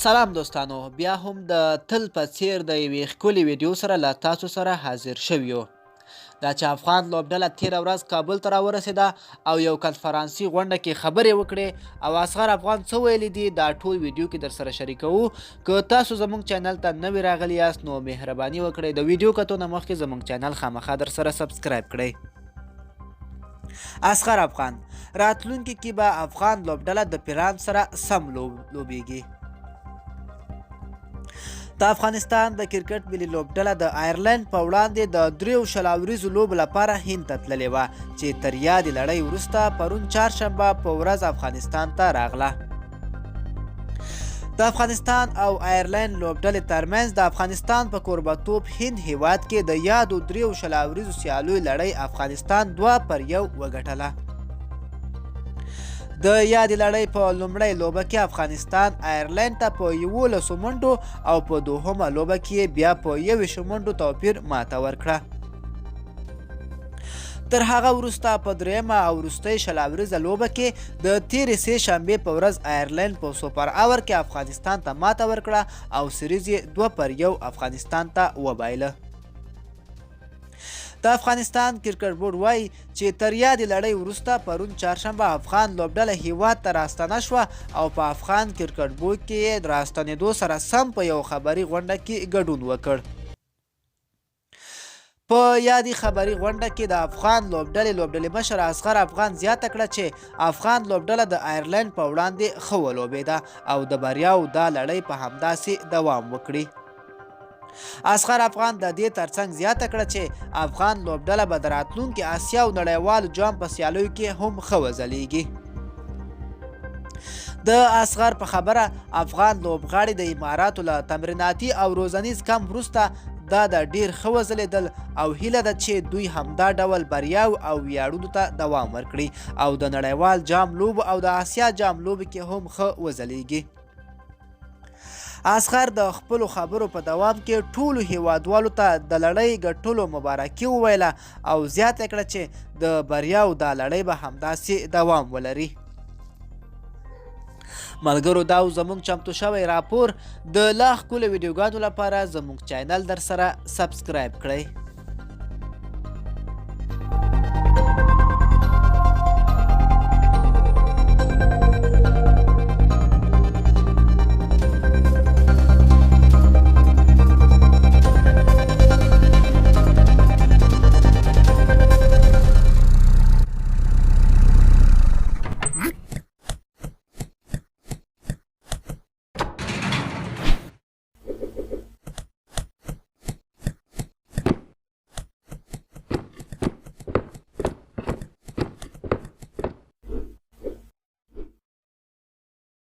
سلام دوستانو، بیا هم د تل په څیر د یوې ښکلې ویډیو سره له تاسو سره حاضر شویو. دا چې افغان لوبډله تیره ورځ کابل ته راورسېده او یو کنفرانسي غونډه کې خبرې وکړې او اصغر افغان څه ویلي دي، دا ټول ویډیو کې در سره شریکوو. که تاسو زموږ چینل ته نوي راغلي یاست نو مهرباني وکړئ، د ویډیو کتو نه مخکې زموږ چینل خامخا در سره سبسکرایب کړئ. اصغر افغان: راتلونکي کې به افغان لوبډله د پلان سره سم لوبیږي. د افغانستان د کرکټ ملي لوبډله د آیرلند په وړاندې د دریو 20 اوریزو لوبو لپاره هند ته تللې وه چې تر یادې لړۍ وروسته پرون چهارشنبه په ورځ افغانستان ته راغله. د افغانستان او آیرلند لوبډلې ترمنځ د افغانستان په کوربتوب هند هیواد کې د یادو دریو 20 اوریزو سیالیو لړۍ افغانستان 2-1 وګټله. د یادې لړۍ په لومړۍ لوبه کې افغانستان آیرلند ته په 11 منډو او په دوهمه لوبه کې بیا په 21 منډو توپیر ماته ورکړه. تر هغه وروسته په درېیمه او وروستۍ 20 اوریزه لوبه کې د تیرې سې شنبې په ورځ آیرلند په سوپر اور کې افغانستان ته ماته ورکړه او سریز یې 2-1 افغانستان ته وبایله. د افغانستان کرکټ بورډ وایي چې تر یادې لړۍ وروسته پرون چهارشنبه افغان لوبډله هیواد ته راستنه شوه او په افغان کرکټ بورډ کې یې راستنېدو سره سم په یو خبري غونډه کې ګډون وکړ. په یادې خبري غونډه کې د افغان لوبډلې مشر اصغر افغان زیاته کړه چې افغان لوبډله د آیرلند په وړاندې ښه ولوبېده او د بریاو دا لړۍ په همداسې دوام وکړي. اصغر افغان د دې ترڅنګ زیاته کړه چې افغان لوبډله به د راتلونکي اسیا او نړیوال جام په سیالیو کې هم ښه وځلیږي. د اصغر په خبره افغان لوبغاړي د اماراتو له تمریناتي او روزنیز کمپ وروسته دا د ډیر ښه وځلیدل او هیله ده چې دوی همدا ډول بریاو او ویاړونو ته دوام ورکړي او د نړیوال جام لوبو او د اسیا جام لوبو کې هم ښه وځلیږي. اصغر د خپلو خبرو په دوام کې ټولو هیوادوالو ته د لړۍ ګټلو مبارکي وویله او زیاته کړه چې د بریاو دا لړۍ به همداسې دوام ولري. ملګرو، دا زموږ چمتو شوی راپور. د لا ښکلو ویډیوګانو لپاره زموږ چینل در سره سبسکرایب کړئ.